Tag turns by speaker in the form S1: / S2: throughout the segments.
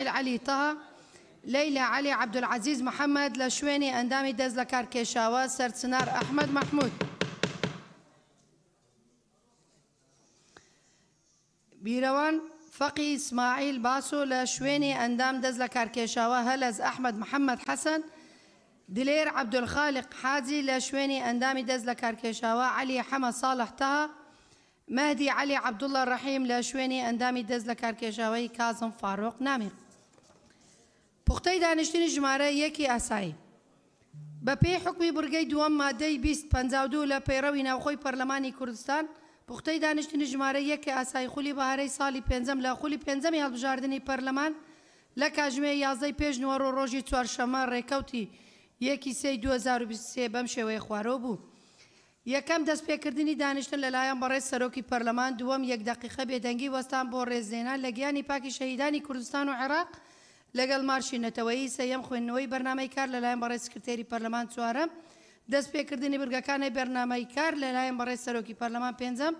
S1: عەلی تەها، لەیلا عەلی عەبدولعەزیز محەمەد لە شوێنی ئەندامی دەست لەکارکێشاوە سەرچنار ئەحمەد مەحمود. بیرەوان فەقی ئیسماعیل باسۆ لە شوێنی ئەندام دەست لەکارکێشاوە هەلەز ئەحمەد محەمەد حەسەن، دلێر عەبدولخالق حاجی لە شوێنی ئەندامی دەست لەکارکێشاوە عەلی حەمە ساڵح تەها، مەهدی عەلی عەبدوڵا ڕەحیم لە شوێنی ئەندامی دەست لەکارکێشاوەی کازم فاروق نامیق. پوختەی دانیشتنی ژمارە یەکی ئاسایی. بە پێی حوکمی بڕگەی دووەم مادەی 20 52 لە پەیڕەوی ناوخۆی پەرلەمانی کوردستان، پوختەی دانیشتنی ژمارە یەکی ئاسایی خولی بەهارەی ساڵی پێنجەم لە خولی پێنجەمی هەڵبژاردنی پەرلەمان لە کاژمێر یازدەی پێش نیوەڕۆ ڕۆژی چوارشەممە ڕێکەوتی یەکی سێی 2023 بەم شێوەیە خوارەوە بوو. یەکەم، دەستپێکردنی دانیشتن لەلایەن بەڕێز سەرۆکی پەرلەمان، دووەم، یەک دەقیقە بێدەنگی وەستان بۆ ڕێزلێنان لە گیانی پاکی شەهیدانی کوردستان و عێراق لەگەڵ مارشی نەتەوەیی، سێیەم، خوێندنەوەی بەرنامەی کار لەلایەن بەڕێز سکرتێری پەرلەمان، چوارەم، دەستپێکردنی برگەکانەی بەرنامەی کار لەلایەن بەڕێز سەرۆکی پەرلەمان، پێنجەم،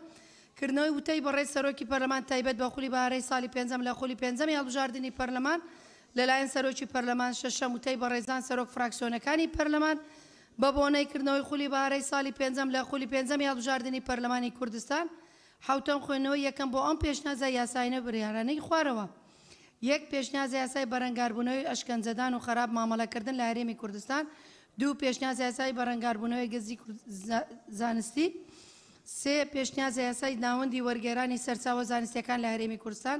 S1: کردنەوەی وتەی بەڕێز سەرۆکی پەرلەمان تایبەت بە خولی بەهارەی ساڵی پێنجەم لە خولی پێنجەمی هەڵبژاردنی پەرلەمان لەلایەن سەرۆکی پەرلەمان، شەشەم، وتەی بەڕێزان سەرۆک فراکسیۆنەکانی پەرلەمان بە بۆنەی کردنەوەی خولی بەهارەی ساڵی پێنجەم لە خولی پێنجەمی هەڵبژاردنی پەرلەمانی کوردستان، حەوتەم، خوێندنەوەی یەکەم بۆ ئەم پێشنیازە یاسایینە و بریارانەی خوارەوە. یەک، پێشنیازە یاسای بەرەنگاربوونەوەی ئەشکەنجەدان و خەراپ مامەڵەکردن لە هەرێمی کوردستان. دوو، پێشنیازە یاسای بەرەنگاربوونەوەی گزی زانستی. سێ، پێشنیازە یاسای ناوەندی وەرگێرانی سەرچاوە زانستییەکان لە هەرێمی کوردستان.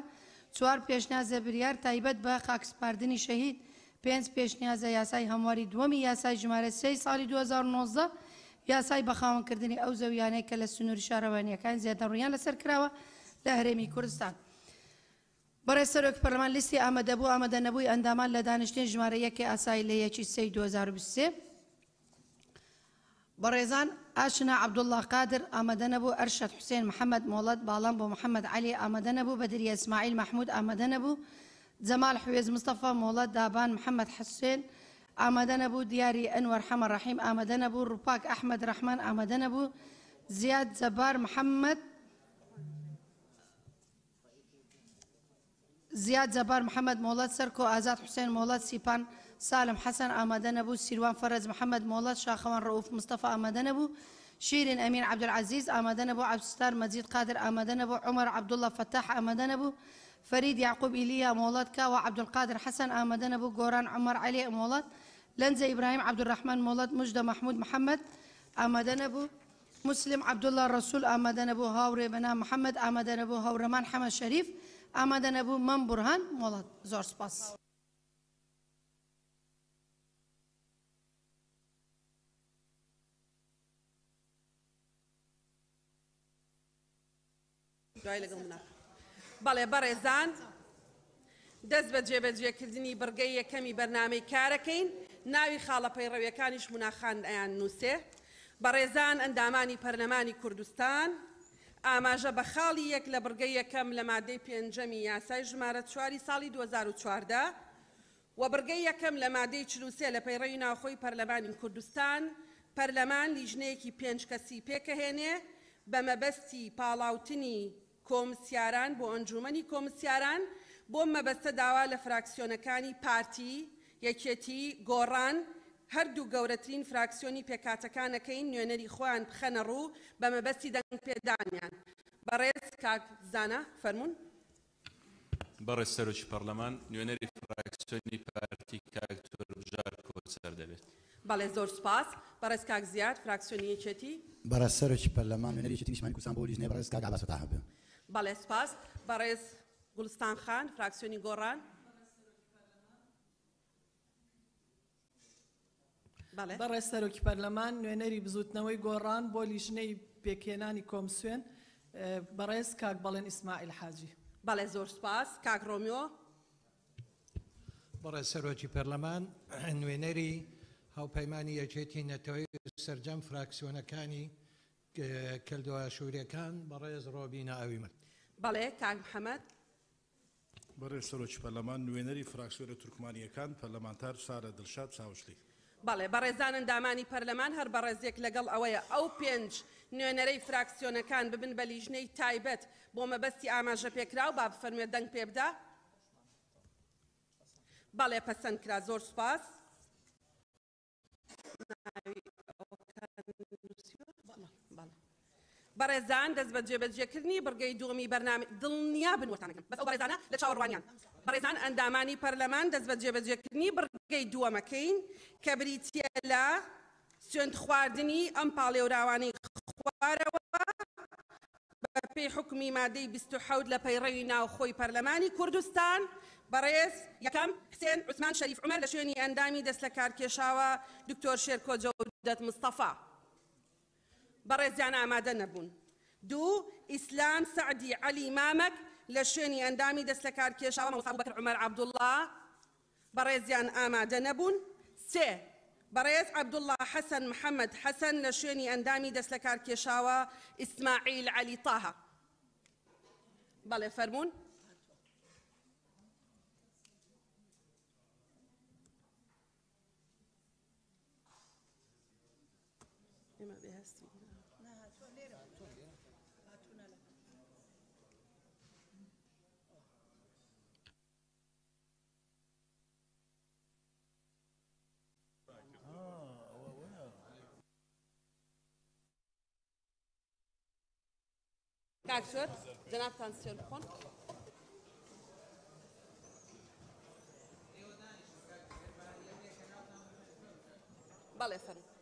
S1: چوار، پێشنیازە بریار تایبەت بە خاکسپاردنی شەهید. پێنج، پێشنیازە یاسای هەمواری دووەمی یاسای ژمارە سێی ساڵی 2019، یاسای بەخاوەنکردنی ئەو زەویانەی کە لە سنووری شارەوانییەکان زیادەڕوویان لەسەر کراوە لە هەرێمی کوردستان. بەڕێز سەرۆکی پەرلەمان لیستی ئامادەبوو و ئامادەنەبووی ئەندامان لە دانیشتنی ژمارە یەکی ئاسایی لە یەکی سێی 2023. بەڕێزان ئاشنا عەبدوڵڵا قادر ئامادە نەبوو، ئەرشەد حوسێن محەمەد مۆڵەت باڵام بۆ محەمەد عەلی ئامادە نەبوو، بەدریە ئیسماعیل مەحمود ئامادە نەبوو، جەمال حوێز مستەفا مۆڵەت دابان محەمەد حوسێن ئامادە نەبوو، دیاری ئەنوەر حەمە ڕەحیم ئامادە نەبوو، ڕووپاک ئەحمەد ڕەحمان ئامادە نەبوو، زیاد جەبار محەمەد زیاد جەبار محەمەد مۆڵەت سەرکۆ ئازاد حوسێن مۆڵەت سیپان سالم حەسەن ئامادە نەبوو سیروان فەرەج محەمەد مۆڵەت شاخەوان ڕەئوف مستەفا ئامادە نەبوو شیرین ئەمین عەبدولعەزیز ئامادە نەبوو عەبدولستار مەجید قادر ئامادە نەبوو عومەر عەبدوڵڵا فەتاح ئامادە نەبوو فەرید یەعقوب ئیلیا مۆڵەت کاوە عەبدولقادر حەسەن ئامادە نەبوو گۆران عومەر عەلی مۆڵەت لەنجە ئیبراهیم عەبدولڕەحمان مۆڵەت مژدە مەحمود محەمەد ئامادە نەبوو موسلیم عەبدوڵا ڕەسول ئامادە نەبوو، هاوڕێ بەنام محەمەد ئامادە نەبوو، هەورەمان حەمە شەریف ئامادە نەبوو، مەم بورهان مۆڵەت. زۆر سوپاس.
S2: دوای لەگەڵ منا. بەڵێ بەڕێزان دەست بە جێبەجێکردنی بڕگەی یەکەمی بەرنامەی کارەکەین، ناوی خاڵە پەیڕەویەکانیش مونا خان ئەیان نووسێ. بەڕێزان ئەندامانی پەرلەمانی کوردستان ئاماژە بە خاڵی یەک لە بڕگەی یەکەم لە مادەی پێنجەمی یاسای ژمارە چواری ساڵی 2014 و بڕگەی یەکەم لە مادەی 43 لە پەیڕەوی ناوخۆی پەرلەمانی کوردستان، پەرلەمان لیژنەیەکی پێنج کەسی پێکەهێنێ بە مەبەستی پاڵاوتنی کۆمسیاران بۆ ئەنجوومەنی کۆمسیاران، بۆم مەبەستە داوا لە فراکسیۆنەکانی پارتی، یەکێتی، گۆڕان، هەردوو گەورەترین فراکسیۆنی پێکهاتەکان ئەکەین نوێنەری خۆیان بخەنە ڕوو بە مەبەستی دەنگپێدانیان. بەڕێز کاک زانا فەرموون.
S3: بەڕێز سەرۆکی پەڕلەمان، نوێنەری فراکسیۆنی پارتی کاک توربژار کۆچەر دەبێت.
S2: بەڵێ زۆر سوپاس. بەڕێز کاک زیاد، فراکسیۆنی یەکێتی.
S4: بەڕێز سەرۆکی پەرلەمان، نوێنەری یەکێتی نیشتمانی کوردستان بۆ لیژنەی بەڕێز کاک عەباس فەتاح بێ.
S2: بەڵێ سوپاس. بەڕێز گوڵستان خان، فراکسیۆنی گۆڕان. بەڵێ.
S5: بەڕێز سەرۆکی پەرلەمان، نوێنەری بزووتنەوەی گۆڕان بۆ لیژنەی پێکهێنانی کۆمسیۆن بەڕێز کاک بەڵێن ئیسماعیل حاجی.
S2: بەڵێ زۆر سوپاس. کاک ڕۆمیۆ.
S6: بەڕێز سەرۆکی پەرلەمان، نوێنەری هاوپەیمانی یەکێتی نەتەوەیی و سەرجەم فراکسیۆنەکانی کەلدۆئاشووریەکان بەڕێز ڕۆبینە ئەویمەت.
S2: بەڵێ کاک محەمەد.
S7: بەڕێز سەرۆکی پەرلەمان، نوێنەری فراکسیۆنە تورکمانییەکان، پەرلەمانتار سارە دڵشاد چاوشلی.
S2: بەڵێ بەڕێزان ئەندامانی پەرلەمان، هەر بەڕێزێک لەگەڵ ئەوەیە ئەو پێنج نوێنەرەی فراکسیۆنەکان ببن بە لیژنەی تایبەت بۆ مەبەستی ئاماژەپێکراو، با بفەرموێت دەنگ پێبدا. بەڵێ پەسەند کرا زۆر سوپاس. بەڕێزان دەست بە جێبەجێکردنی بڕگەی دووەمی بەرنامەی دڵنیا بن وەتانەکەم بەس ئەو بەڕێزانە لە چاوەڕوانیان بەڕێزان ئەندامانی پەرلەمان دەست بە جێبەجێکردنی بڕگەی دووەمەکەین کە بریتییە لە سوێند خواردنی ئەم پاڵێوراوانەی خوارەوە بەپێی حوکمی مادەی 27 لە پەیڕەوی ناوخۆی پەرلەمانی کوردستان بەڕێز یەکەم حسێن عوسمان شەریف عومەر لە شوێنی ئەندامی دەستلەکارکێشاوە دکتۆر شێرکۆ جەودەت مستەفا بەڕێزیان ئامادە نەبوون. دوو، ئیسلام سەعدی عەلی مامەک لە شوێنی ئەندامی دەستلەکارکێشاوە مامۆستا ئەبوبەکر عومەر عەبدوڵڵا بەڕێزیان ئامادە نەبوون. سێ، بەڕێز عەبدوڵڵا حەسەن محەمەد حەسەن لە شوێنی ئەندامی دەستلەکارکێشاوە ئیسماعیل عەلی تاها. بەڵێ فەرموون. ئێمە بێ هەستی کاک سوێر جەنابتان سوێر بخۆن. بەڵێ فەرموو.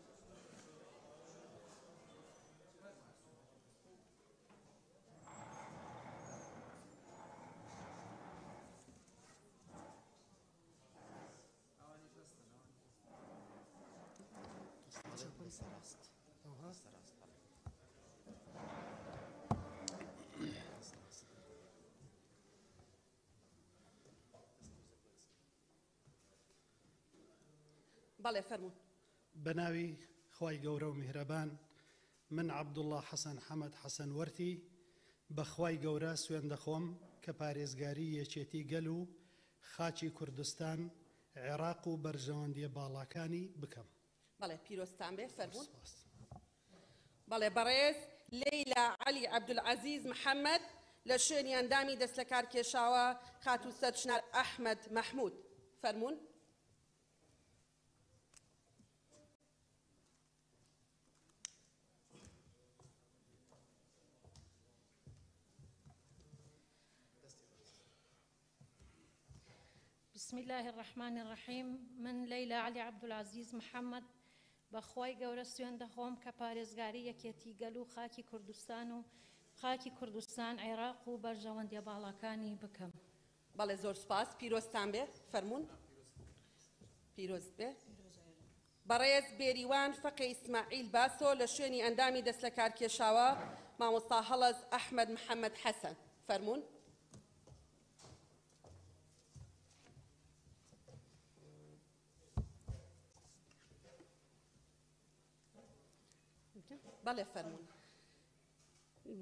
S2: بەڵێ فەرموون.
S8: بەناوی خوای گەورە و میهرەبان من عەبدوڵڵا حەسەن حەمەد حەسەن وەرتی بە خوای گەورە سوێند دەخۆم کە پارێزگاری یەکێتی گەل و خاکی کوردستان، عێراق و بەرژەوەندییە باڵاکانی بکەم.
S2: بەڵێ پیرۆزتان بێ فەرموون. بەڵێ بەڕێز لەیلا عەلی عەبدولعەزیز محەمەد لە شوێنی ئەندامی دەستلەکارکێشاوە خاتوو سەرچنار ئەحمەد مەحمود فەرموون.
S9: بسم اللە الرحمن الرحیم من لەیلا عەلی عەبدولعەزیز محەمەد بە خوای گەورە سوێند دەخۆم کە پارێزگاری یەکێتی گەل و خاکی کوردستان و خاکی کوردستان عێراق و بەرژەوەندیە باڵاکانی بکەم.
S2: بەڵێ زۆر سوپاس پیرۆزتان بێ فەرموون پیرۆزت بێ. بەڕێز بێریوان فەقێ ئیسماعیل باسۆ لە شوێنی ئەندامی دەستلەکارکێشاوە مامۆستا هەڵەز ئەحمەد محەمەد حەسەن فەرموون. بەڵێ فەرموون.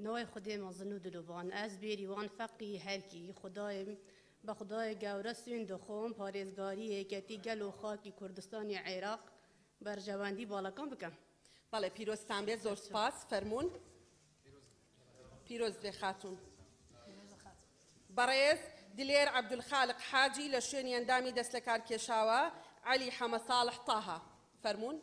S10: ناوی خودێ مەزن و دلۆڤان ئەز بێریوان فەقی هەرکی خودای بە خودای گەورە سوێند دەخۆم پارێزگاری یەکێتی گەل و خاکی کوردستانی عێراق بەرژەوەندی باڵەکان بکەم.
S2: بەڵێ پیرۆزتان بێت زۆر سوپاس فەرموون. پیرۆز بێ خاتوون. بەڕێز دلێر عەبدولخالق حاجی لە شوێنی ئەندامی دەستلەکارکێشاوە عەلی حەمەساڵح تاها فەرموون.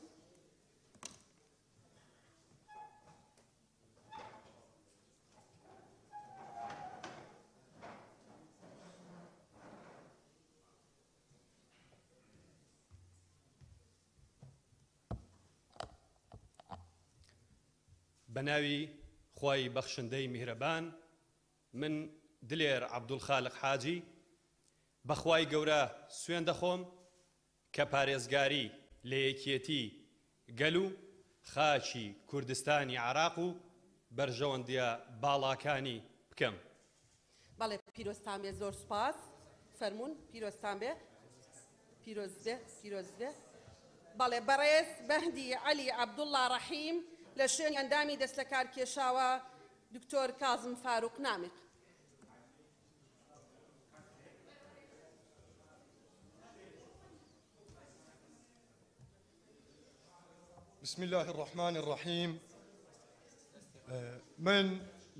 S3: بەناوی خوای بەخشندەی میهرەبان من دلێر عەبدولخالق حاجی بەخوای گەورە سوێند دەخۆم کە پارێزگاری لە یەکیەتی گەل و خاکی کوردستانی عێراق و بەرژەوەندیە باڵاکانی بکەم.
S2: بەڵێ پیرۆزتان بێ زۆر سوپاس فەرموون پیرۆزتان بێ پیرۆز بێ پیرۆز بێ بەڵێ بەڕێز مەهدی عەلی عەبدوڵڵا ڕەحیم لە شوێنی ئەندامی دەستلەکارکێشاوە دکتۆر کازم فاروق نامیق.
S11: بسم الله الرحمن الرحیم من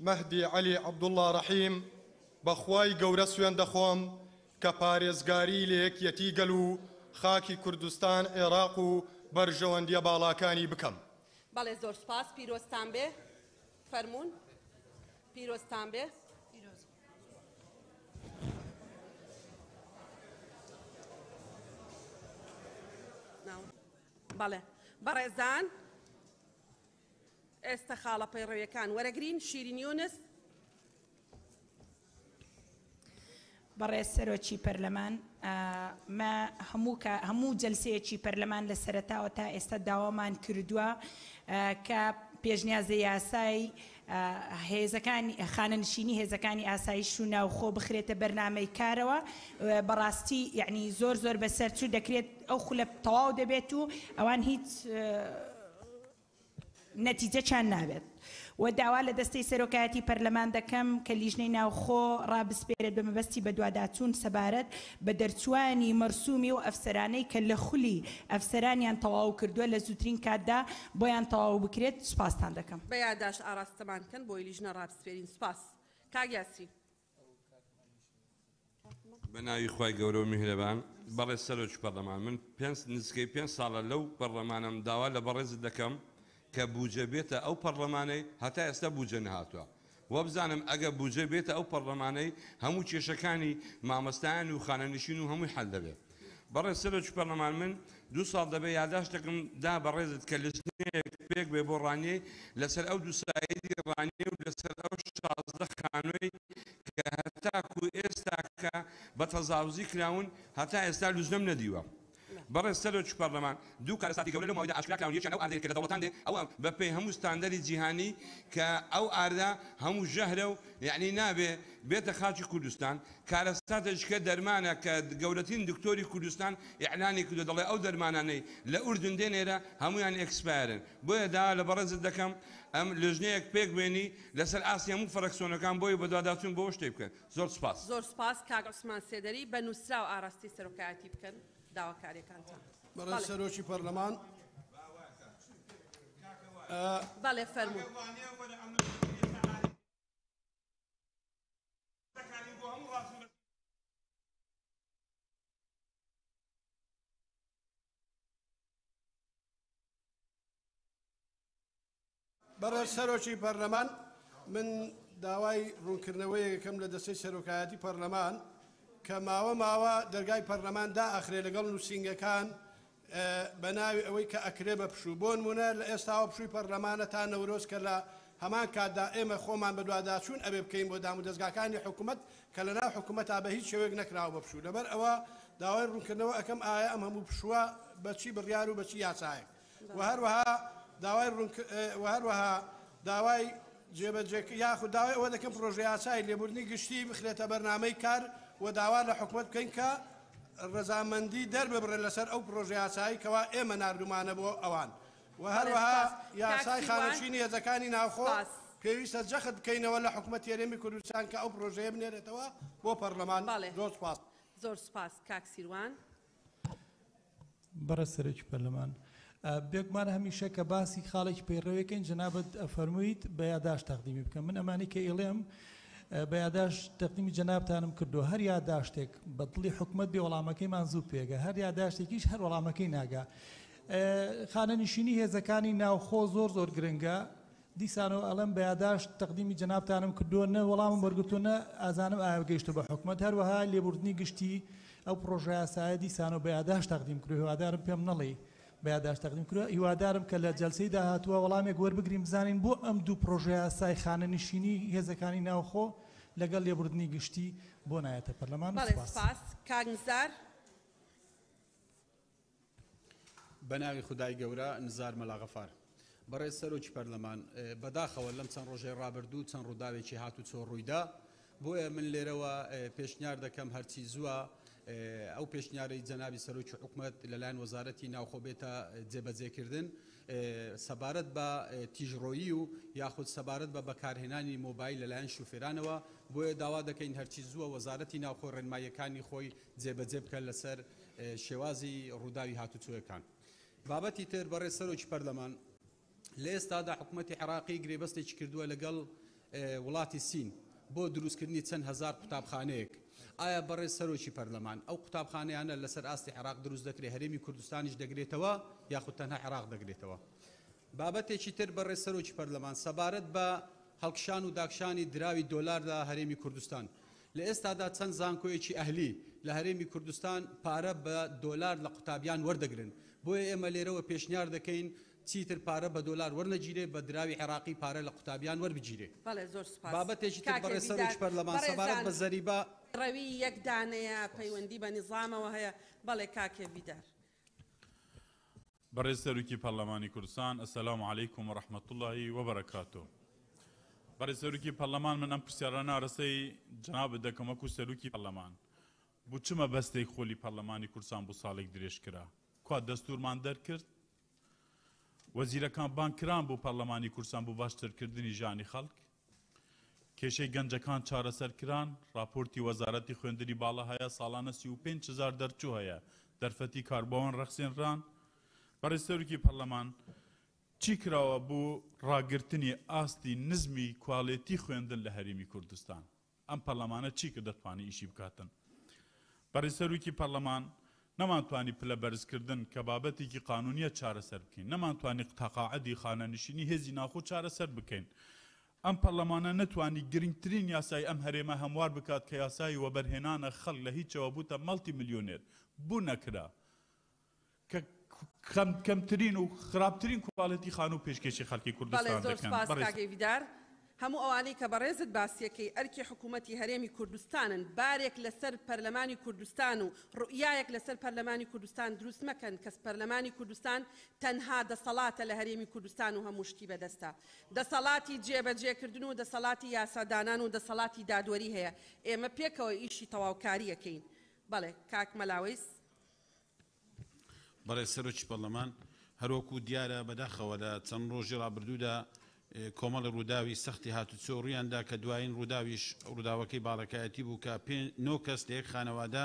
S11: مەهدی عەلی عەبدوڵڵا ڕەحیم بە خوای گەورە سوێند دەخۆم کە پارێزگاری لە یەکیەتی گەل و خاکی کوردستان عێراق و بەرژەوەندیە باڵاکانی بکەم.
S2: بەڵێ زۆر سوپاس پیرۆزتان بێ فەرموون پیرۆزتان بێ. بەڵێ بەڕێزان ئێستا خاڵە پەیڕەویەکان وەرەگرین شیرین یونس.
S12: بەڕێز سەرۆکی پەرلەمان مە هەموو کە هەموو جەلسەیەکی پەرلەمان لە سەرەتاوە تا ئێستا داوامان کردووە کە پێشنیازە یاسای هێزەکانی خانەنشینی هێزەکانی ئاسایش و ناوخۆ بخرێتە بەرنامەی کارەوە. بەڕاستی یعنی زۆر زۆر بەسەرچوو دەکرێت ئەو خولە تەواو دەبێت و ئەوان هیچ نەتیجەچان نابێت و داوا لە دەستەی سەرۆکایەتی پەرلەمان دەکەم کە لیژنەی ناوخۆ ڕابسپێرێت بە مەبەستی بەدواداچوون سەبارەت بە دەرچووانی مەرسومی و ئەفسەرانەی کە لە خولی ئەفسەرانیان تەواو کردووە لە زووترین کاتدا بۆیان تەواو بکرێت. سوپاستان دەکەم.
S2: بە یاداشت ئاراستەمان بکەن بۆی لیژنە ڕابسپێرین. سوپاس کاک یاسین.
S13: بە ناوی خوای گەورە و میهرەبان. بەڕێز سەرۆکی پەڕلەمان من پێنج نزیکەی پێنج ساڵە لەو پەڕلەمانەم داوا لە بەڕێزت دەکەم کە بوجە بێتە ئەو پەڕلەمانەی هەتا ئێستا بوجە نەهاتوە وابزانم ئەگە بوجە بێتە ئەو پەڕلەمانەی هەموو کێشەکانی مامەستایان و خانەنشین و هەمووی حەل دەبێت بەڕێز سەرۆکی پەرلەمان من دوو ساڵ دەبێ یاداشتێکم دا بەڕێزت کە لجنەیەک پێک بێ بۆ ڕانیەی لەسەر ئەو دوو سایدی ڕانیە و لەسەر ئەو 16 خانووی کە هەتاکو ئێستاکە بە تەزاوزی کراون هەتا ئێستا لوجنەم نەدیوە. بەڕێز سەرۆکی پەرلەمان دوو کارەساتی گەورە لەو ماوەیدا ئاشکرا کراون یەکیان ئەو ئاردەیە کە لە دەوڵەتان دێ ئەوە بە پێی هەموو ستاندەری جیهانی کە ئەو ئاردە هەموو ژەهرە و یەعنی نابێ بێتە خاکی کوردستان کارەساتێکی کە دەرمانە کە گەورەترین دکتۆری کوردستان ئیعلانی کردوە دەڵێ ئەو دەرمانانەی لە ئوردن دێنێرە هەموویان expire ن بۆیە داوا لە بەڕێزت دەکەم ئەم لێژنەیەک پێک بێنی لەسەر ئاستی هەموو فەرەکسۆنەکان بۆی بەدواداچوون بۆ شتێک بکەن زۆر سوپاس.
S2: زۆر سوپاس کاک عوسمان سێدەری بە نووسراو ئاراستەی سەرۆکایەتی بکەن داواکاریەکانتان.
S14: بەڕێز سەرۆکی پەرلەمان.
S2: بەڵێ فەرموو.
S14: بەڕێز سەرۆکی پەرلەمان من داوای ڕوونکردنەوەیەکەم لە دەستەی سەرۆکایەتی پەرلەمان کە ماوە ماوە دەرگای پەرلەمان دائەخرێ لەگەڵ نووسینگەکان بە ناوی ئەوەی کە ئەکرێ بە پشوو بۆ نمونە لە ئێستاوە پشووی پەرلەمانە تا نەورۆز کە لە هەمان کاتدا ئێمە خۆمان بەدواداچوون ئەبێ بکەین بۆ دامودەزگاکانی حکومەت کە لەناو حکومەتا بە هیچ شێوەیەک نەکراوە بە پشوو لەبەر ئەوە داوای ڕوونکردنەوە ئەکەم ئایا ئەم هەموو پشووە بە چی بڕیار و بە چی یاسایەک و هەروەها داوای و هەروەها داوای جێبەجێ یاخود داوای ئەوە دەکەم پرۆژە یاسای لێبوردنی گشتی بخرێتە بەرنامەی کار و داوا لە حکومەت بکەین کە ڕەزامەندی دەرببڕێت لەسەر ئەو پرۆژە یاسایی کەوا ئێمە ناردومانە بۆ ئەوان و هەروەها یاسای خانەنشینی هێزەکانی ناوخۆ پێویستە جەخت بکەینەوە لە حکومەتی هەرێمی کوردستان کە ئەو پرۆژەیە بنێرێتەوە بۆ پەرلەمان. زۆر سوپاس.
S2: زۆر سوپاس کاک سیروان.
S15: بەڕێز سەرۆکی پەرلەمان، بێگومان هەمیشە کە باسی خاڵێکی پەیڕەوێکەین جەنابت ئەفەرموویت بە یاداشت تەقدیمی بکەم. من ئەمانی کە ئیڵێم بە یاداشت تەقدیمی جەنابتانم کردووە. هەر یاداشتێک بە دڵی حکومەت بێ وەڵامەکەیمان زوو پێگە، هەر یاداشتێکیش هەر وەڵامەکەی ناگا. خانەنشینی هێزەکانی ناوخۆ زۆر زۆر گرنگە. دیسانەوە ئەڵێم بە یاداشت تەقدیمی جەنابتانم کردووە، نە وەڵامم وەرگرتووە نە ئازانم ئایا گەیشتووە بە حکومەت. هەروەها لێبوردنی گشتی ئەو پرۆژە یاسایە دیسانەوە بە یاداشت تەقدیم کردووە، هیوادارم پێم نەڵێی بە یاداشت تەقدیم کردووە. هیوادارم کە لە جەلسەی داهاتووە وەڵامێک وەربگرین بزانین بۆ ئەم دوو پرۆژە یاسای خانەنشینی هێزەکانی ناوخۆ لەگەڵ لێبوردنی گشتی بۆ نایەتە پەرلەمان.
S2: بەڵێ سوپاس. کاک نزار.
S16: بەناوی خودای گەورە. نزار مەلا غەفار. بەڕێز سەرۆکی پەرلەمان، بەداخەوە لەم چەند ڕۆژەی ڕابردوو چەند ڕووداوێکی هاتوچۆ ڕوویدا، بۆیە من لێرەوە پێشنیار دەکەم هەرچی زووە ئەو پێشنیارەی جەنابی سەرۆکی حکومەت لەلایەن وەزارەتی ناوخۆ بێتە جێبەجێکردن سەبارەت بە تیژڕۆیی و یاخود سەبارەت بە بەکارهێنانی مۆبایل لەلایەن شوفێرانەوە. بۆیە داوا دەکەین هەرچی زووە وەزارەتی ناوخۆ ڕێنماییەکانی خۆی جێبەجێ بکە لەسەر شێوازی ڕووداوی هاتوچۆیەکان. بابەتی تر بەڕێز سەرۆکی پەرلەمان، لە ئێستادا حکوومەتی عێراقی گرێبەستێکی کردووە لەگەڵ وڵاتی سین بۆ دروستکردنی چەند هەزار قوتابخانەیەک. ئایا بەڕێز سەرۆکی پەرلەمان ئەو قوتابخانەیانە لەسەر ئاستی عێراق دروست دەکرێت هەرێمی کوردستانیش دەگرێتەوە یاخود تەنها عێراق دەگرێتەوە؟ بابەتێکی تر بەڕێز سەرۆکی پەرلەمان سەبارەت بە هەڵکشان و داکشانی دراوی دۆلار لە هەرێمی کوردستان لە ئێستادا چەند زانکۆیەکی ئەهلی لە هەرێمی کوردستان پارە بە دۆلار لە قوتابیان وەردەگرن بۆیە ئێمە لێرەوە پێشنیار دەکەین چیتر پارە بە دۆلار وەرنەگیرێ بە دراوی عێراقی پارە لە قوتابیان وەربگیرێ.
S2: بەڵێ زۆر سوپاس.
S16: بابەتێکی تر
S2: کاک
S16: بەڕێز
S2: هێڤیدار
S16: سەرۆکی پەرلەمان سەبارەت
S2: بەڕێزان
S16: بە زەریبە.
S2: ڕەوی یەک دانەیە پەیوەندی بە نیزامەوە هەیە بەڵێ کاک هێڤیدار.
S17: بەڕێز سەرۆکی پەرلەمانی کوردستان السلام علیکم و رحمە اللە و بەرەکاتۆ بەڕێز سەرۆکی پەرلەمان من ئەم پرسیارانە ئارەستەی جەنابت دەکەم وەکو سەرۆکی پەرلەمان بو چ مەبەستێک خولی پەرلەمانی کوردستان بو ساڵێک درێژ کرا کوا دەستورمان دەرکرد وەزیرەکان بانگ کران بۆ پەرلەمانی کوردستان بۆ باشترکردنی ژیانی خەڵک؟ کێشەی گەنجەکان چارەسەر کران؟ ڕاپۆرتی وەزارەتی خوێندنی باڵا هەیە ساڵانە 35 هەزار دەرچوو هەیە، دەرفەتی کار بۆوان ڕەخسێنران؟ بەڕێز سەرۆکی پەرلەمان چی کراوە بۆ ڕاگرتنی ئاستی نزمی کوالێتی خوێندن لە هەرێمی کوردستان؟ ئەم پەرلەمانە چی کرد دەتوانی ئیشی بکاتن؟ بەڕێز سەرۆکی پەرلەمان نەمانتوانی پلە بەرزکردن کە بابەتێکی قانونیە چارەسەر بکەین، نەمانتوانی تەقاعدی خانەنشینی هێزی ناوخۆ چارەسەر بکەین. ئەم پەرلەمانە نەتوانی گرنگترین یاسای ئەم هەرێمە هەموار بکات کە یاسای وەبەرهێنانە خەڵک لە هیچەوە بوتە مەڵتی ملیۆنێر بو نەکرا کە کەمترین و خراپترین کواڵێتی خانوو پێشکێشی خەڵکی
S2: بەڵێ
S17: کوردستان
S2: زۆر
S17: دەکەن.
S2: سوپاس
S17: بەڕێز.
S2: کاک هێڤیدار. هەموو ئەوانەی کە بەڕێزت باسیەکەی ئەرکی حکوومەتی هەرێمی کوردستانن، بارێک لەسەر پەرلەمانی کوردستان و ڕوئیایەک لەسەر پەرلەمانی کوردستان دروست مەکەن کە پەرلەمانی کوردستان تەنها دەسەڵاتە لە هەرێمی کوردستان و هەموو شتی بەدەستە. دەسەڵاتی جێبەجێکردن و دەسەڵاتی یاسادانان و دەسەڵاتی دادوەری هەیە. ئێمە پێکەوە ئیشی تەواوکاری ئەکەین. بەڵێ کاک مەلاوەیس.
S18: بەڕێز سەرۆکی پەڕلەمان، هەروەکو دیارە بەداخەوە لە چەند ڕۆژی ڕابردوودا کۆمەڵی ڕووداوی سەختی هاتوچۆ ڕوویاندا کە دوایین ڕووداویش ڕووداوەکەی باڵەکایەتی بوو کە نۆ کەس لە یەک خانەوادە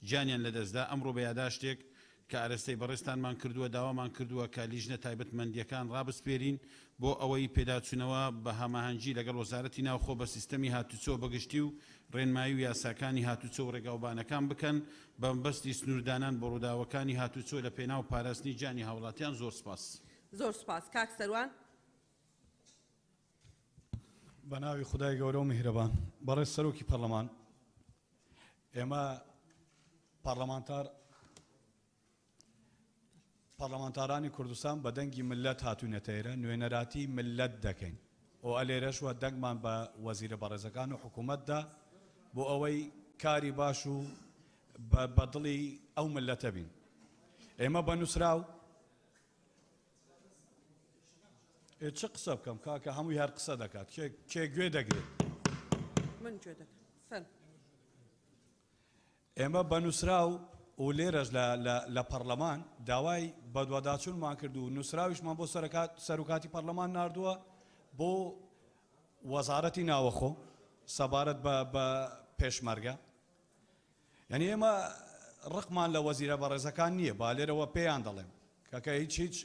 S18: گیانیان لەدەستدا، ئەمڕۆ بە یاداشتێک کە ئارەستەی بەڕێزتانمان کردووە داوامان کردووە کە لیژنە تایبەتمەندییەکان ڕابسپێرین بۆ ئەوەی پێداچوونەوە بە هەماهەنگی لەگەڵ وەزارەتی ناوخۆ بە سیستەمی هاتوچۆ بەگشتی و ڕێنمایی و یاساکانی هاتوچۆ و ڕێگاوبانەکان بکەن بەمەبەستی سنووردانان بۆ ڕووداوەکانی هاتوچۆ لە پێناو پاراستنی گیانی هاوڵاتیان زۆر سپاس.
S2: زۆر سوپاس کاک سەروان.
S19: بەناوی خودای گەورە و میهرەبان. بەڕێز سەرۆکی پەرلەمان، ئێمە پەرلەمانتار پەڕلەمانتارانی کوردستان بە دەنگی مللەت هاتوینەتە ئێرە، نوێنەراتی مللەت دەکەین و ئەلێرەشوە دەنگمان بە وەزیرە بەڕێزەکان و حکومەت دا بۆ ئەوەی کاری باش و بە دڵی ئەو مللەتە بین. ئێمە بە نوسراو ئێ چ قسە بکەم کاکە هەمووی هەر قسە دەکات کێ کێ گوێ دەگرێت؟
S2: من گوێ دەگرم فەرموو.
S19: ئێمە بە نووسراو و لێرەش لە لە لە پەڕلەمان داوای بەدواداچوونمان کرد و نووسراویشمان بۆ سەرکات سەرۆکاتی پەڕلەمان ناردووە بۆ وەزارەتی ناوەخۆ سەبارەت بە بە پێشمەرگە یعنی ئێمە ڕقمان لە وەزیرە بەڕێزەکان نییە با لێرەوە پێیان دەڵێم کاکە هیچ هیچ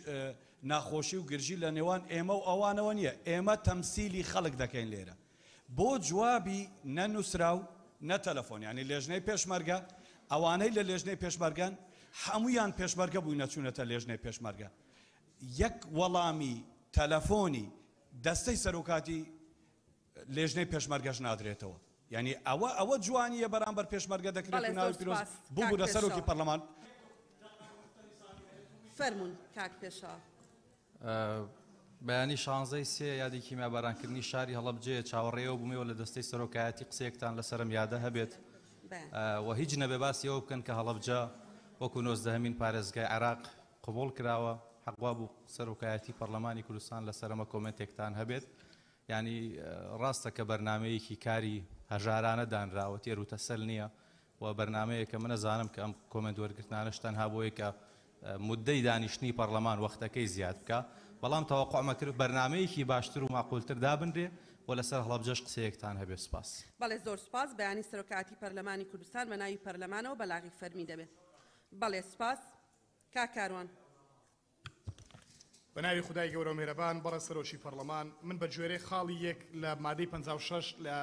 S19: ناخۆشی و گرژی لە نێوان ئێمە و ئەوانەوە نییە ئێمە تەمسیلی خەڵک دەکەین لێرە بۆ جوابی نە نوسراو نە تەلەفۆن یانی لێژنەی پێشمەرگە ئەوانەی لە لێژنەی پێشمەرگەن هەموویان پێشمەرگە بووینە چوونەتە لێژنەی پێشمەرگە یەک وەڵامی تەلەفۆنی دەستەی سەرۆکاتی لێژنەی پێشمەرگەش نادرێتەوە یانی ئەوە ئەوە جوانیە بەرامبەر پێشمەرگە دەکرێت
S2: بەڵێ
S19: و ناوی
S2: زۆر
S19: پیرۆز
S2: سوپاس کاک
S19: ببورە سەرۆکی
S2: پێشەوا.
S19: پەرلەمان.
S2: فەرموون کاک پێشەوا.
S20: بەیانی شانزەی سێ یادی کیمیابارانکردنی شاری هەڵەبجەیە، چاوەڕێی ئەوە بووم ئێوە لە دەستەی سەرۆکایەتی قسەیەکتان لەسەر ئەم یادە هەبێت و هیچ نەبێ باسی ئەوە بکەن کە هەڵەبجە وەکو نۆزدەهەمین پارێزگای عێراق قبوڵ کراوە، حەق وابوو سەرۆکایەتی پەڕلەمانی کوردستان لەسەر ئەمە کۆمێنتێکتان هەبێت. یانی ڕاستە کە بەرنامەیەکی کاری هەژارانە دانراوە، تێروتەسەل نییە و بەرنامەیەکە من ئەزانم کە ئەم کۆمێنت وەرگرتنانەش تەنها بۆیە کە موددەی دانیشتنی پەڕلەمان وەختەکەی زیاد بکا، بەڵام تەوەقوعمە کرد بەرنامەیەکی باشتر و مەعقولتر دابنرێ و لەسەر هەڵەبجەش قسەیەکتان هەبێ. سوپاس.
S2: بەڵێ زۆر سوپاس. بەیانی سەرۆکایەتی پەرلەمانی کوردستان بە ناوی پەرلەمانەوە بەلاغی فەرمی دەبێ. بەڵێ سوپاس. کاک کاروان.
S21: بە ناوی خودای گەورە و میهرەبان، بەڕێز سەرۆکی پەڕلەمان، من بە گوێرەی خاڵی یەک لە مادەی 56 لە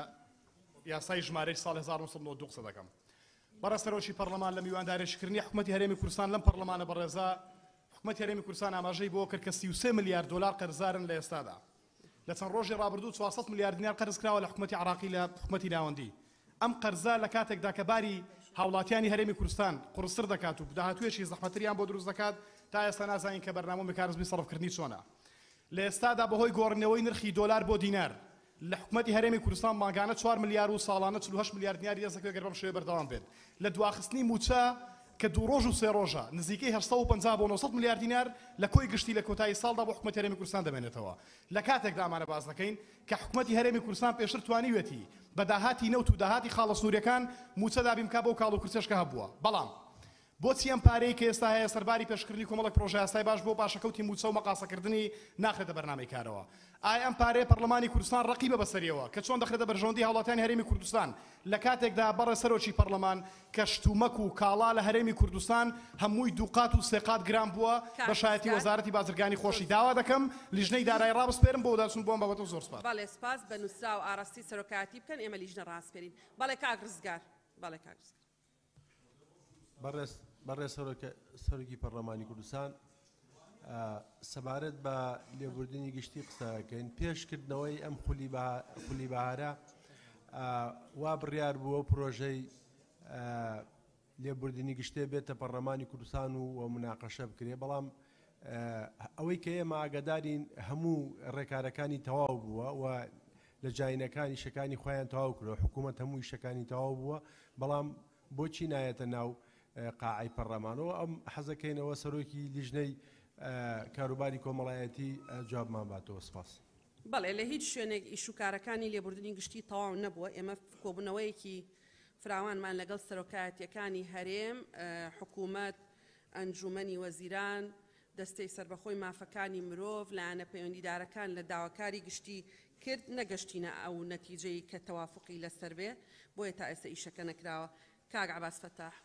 S21: یاسای ژمارەی ساڵ 1992 قسە دەکەم. بەڕێز سەرۆکی پەڕلەمان لە میواندارێژکردنی حکومەتی هەرێمی کوردستان لەم پەڕلەمانە بەڕێزە حکومەتی هەرێمی کوردستان ئاماژەی بۆ کرد کە 33 ملیار دۆلار قەرزارن لە ئێستادا. لە چەند ڕۆژی ڕابردوو 400 ملیار دینار قەرز کراوە لە حکومەتی عراقی لە حکومەتی ناوەندی. ئەم قەرزە لە کاتێکدا کە باری هاوڵاتیانی هەرێمی کوردستان قوڕستر دەکات و داهاتوویەکی زەحمەتریان بۆ دروست دەکات، تا ئێستا نازانین کە بەرنامە و میکانزمی سەرفکردنی چۆنە. لە ئێستادا بەهۆی گۆڕینەوەی نرخی دۆلار بۆ دینار لە حکومەتی هەرێمی کوردستان مانگانە چوار ملیار و ساڵانە 48 ملیار دیناری دەست دەکەوێت گەر بەم شێوەیە بەردەوام بێت لە دواخستنی مووچە کە دوو ڕۆژ و سێ ڕۆژە نزیکەی 850 بۆ 900 ملیار دینار لە کۆی گشتی لە کۆتایی ساڵدا بۆ حکومەتی هەرێمی کوردستان دەمێنێتەوە لە کاتێکدا ئەمانە باس دەکەین کە حکومەتی هەرێمی کوردستان پێشتر توانیویەتی بە داهاتی نەوت و داهاتی خاڵە سنووریەکان مووچە دابین بکات بەو کاڵ و کرچەش کە هەبووە بەڵام بۆچی ئەم پارەی کە ئێستا هەیە سەرباری پێشکردنی کۆمەڵێک پرۆژەیاسای باش بۆ پاشەکەوتی مووچە و مەقاسەکردنی ناخرێتە بەرنامەی کارەوە؟ ئایا ئەم پارەیە پەڕلەمانی کوردستان ڕەقیبە بەسەریەوە کە چۆن دەخرێتە بەرژەوەندی هاوڵاتیانی هەرێمی کوردستان لە کاتێکدا بەڕێز سەرۆکی پەڕلەمان کە شتومەک و کاڵا لە هەرێمی کوردستان هەمووی دووقات و سێقات گران بووە بە
S2: کاک
S21: شایەتی
S2: ڕزگار
S21: وەزارەتی بازرگانی
S2: زۆر
S21: خۆشی
S2: سوپاس.
S21: داوا دەکەم لیژنەی دارایی ڕابسپێرم بۆ وەداچوون بۆ ئەم بابەتە و زۆر سوپاس.
S2: بەڵێ سوپاس بە نووسراو ئاڕاستەی سەرۆکایەتی بکەن ئێمە لیژنە ڕاسپێرین. بەڵێ کاک ڕزگار. بەڵێ کاک ڕزگار.
S22: بەڕێز بەڕێز سەرۆکە سەرۆکی پەرلەمانی کوردستان سەبارەت بە لێبوردنی گشتی قسەکەین پێشکردنەوەی ئەم خولی خولی بەهارە وا بڕیار بووە پرۆژەی لێبوردنی گشتێ بێتە پەرلەمانی کوردستان و و مناقەشە بکرێ بەڵام ئەوەی کە ئێمە ئاگادارین هەموو ڕێکارەکانی تەواو بووە و لە جاینەکان ئیشەکانی خۆیان تەواو کردوە حکوومەت هەموو ئیشەکانی تەواو بووە بەڵام بۆچی نایەتە ناو قاعەی پەڕلەمانەوە ئەم حەزەکەینەوە سەرۆکی لیژنەی کاروباری کۆمەڵایەتی جوابمان باتەوە سپاس.
S2: بەڵێ لە هیچ شوێنێک ئیش و کارەکانی لێبوردنی گشتی تەواو نەبووە، ئێمە کۆبوونەوەیەکی فراوانمان لەگەڵ سەرۆکایەتییەکانی هەرێم، حکوومەت، ئەنجوومەنی وەزیران، دەستەی سەربەخۆی مافەکانی مرۆڤ، لایەنە پەیوەندیدارەکان لە داواکاری گشتی کرد، نەگەشتینە ئەو نەتیجەی کە تەوافوقی لەسەر بێ، بۆیە تا ئێستا ئیشەکە نەکراوە. کاک عەباس فەتاح.